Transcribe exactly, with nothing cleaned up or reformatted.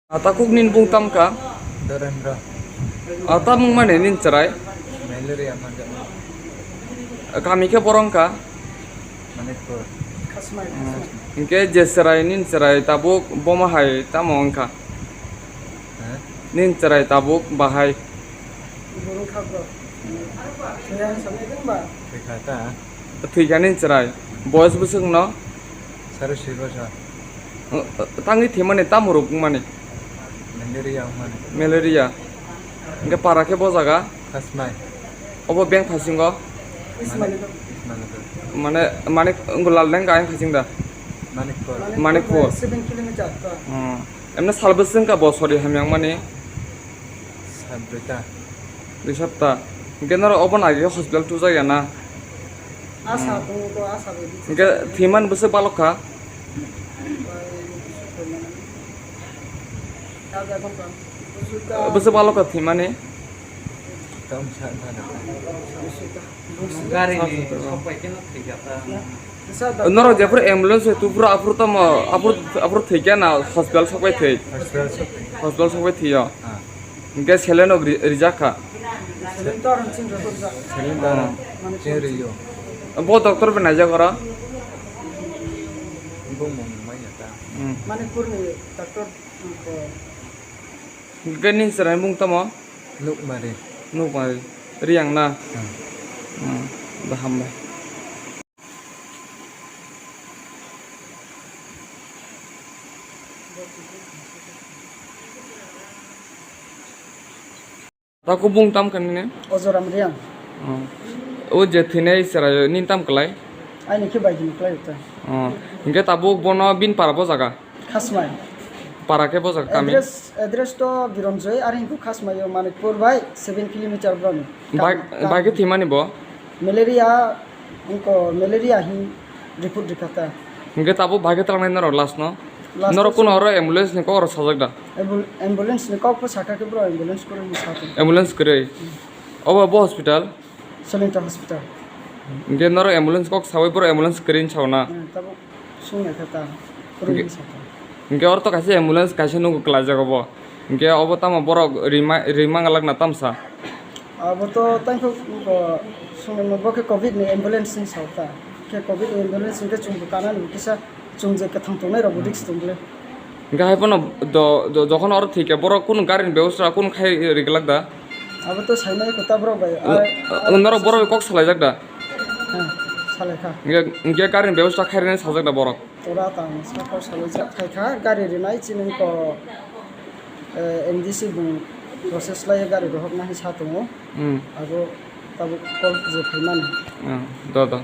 Atakuk nin bung tam ka? Dorendra. Atamung mane nin chwrai? Malaria manjak. Kami khe borong ka? Manikpur. Khasmai. Hmm. Hingke je chwrai nin chwrai tabuk bomo hai tamo wngkha? Ha? Nin chwrai tabuk bahai? Borong kha bro. Thwikha ta? Thwikha nin chwrai. Boyos bwswk no? Sare swi bosor. Tangwi thwimani tamo rok wngmani? Malaria wngmani. Malaria. Hingke para khe bo jaga? Khasmai. Obo bank phasingo? Ismail. Mane, mane wngko Laldenga ayang phasing da? Manikpur. Manikpur. Seven kilometer to. Hmm. Emne sal bwswk wngkha bo sori hamyang mani? Sat broi ta. Dui sapta. Hingke norok obo nai hospital tujakya na? Asa tongo to, asa bai di. Hingke thwiman bwswk balok kha? Bwswk balok kha thwimani? Tong sa na. Gari ni sokpai khe no thwikha ta. Norok jephuru ambulance tu phuru aphuru tamo, aphuru, aphuru thwikya na hospital sokpai thwi? Hospital sokpai. Hospital sokpai thwiyo. Ah. Hingke saline rok ri-, rijak kha. Saline to aro chini rwjak. Saline to aro chini rwyo. Bo doctor bai naijak oro? Bo mung manya ta. Hmm. Manipur ni doctor ko. Hingke nin chwrai mung tamo? Nukmari. Nukmari. Riyang na? Hmm. Hmm. Baham bai. Tako bung tam kani ne? Ojoram Riang. Oh. O je thwinai chwraio nin tam kwlai? Aini khe bai hini kwlai ta. Oh. Hingke tabuk bono bin para bo jaga? Khasmai. Para khe bo jaga kami? Address, address to Bironjoi, ar hingku Khasmai o Manikpur bai seven kilometer boroni. Bai, kam, kam. Bai khe thwimani bo? Malaria, wngko malaria hin report rikha ta. Hingke tabuk bai khe twlangnai norok last no? Last no. Norok kuno oro ambulance ni kok rok sajak da? Ambul-, ambulance ni kok pho sakha khe bro ambulance kwrwi ni sakha. Ambulance kwrwi? Hmm. Obo bo hospital? Solenta hospital. Hingke norok ambulance kok sawi boro ambulance kwrwi ni sao na? Hmm, tabuk sung naikha ta, kwrwi ni sakha. Hingke oro to kaisa ambulance kaisa nugo kwlaijak obo. Hingke obo tamo borok rima, rima galak na tamsa? Abo to tangkho, bo, sung bo khe covid ni ambulance ni sao ta. Khe covid ni ambulance hingke chwng bo kana ni kisa. Chwng je kwthang tongnai rok bo risk tong le. Hingke hai phano do, do, jokhon oro thwikha borok kunu gari ni bebosta kunu khai ri glak da? Abo to saimai kota borok bai. N-, norok borok bai kok salaijak da? Ha, salaikha. Hingke, hingke gari ni bebosta khai rwna sajak da borok? Tora tang sakha salaijak khaikha gari rinai chini ko, eh, M D C bung process lai gari rohok nai sa tongo. Hmm. Abo tabuk call je phaimani. Hmm, do, do.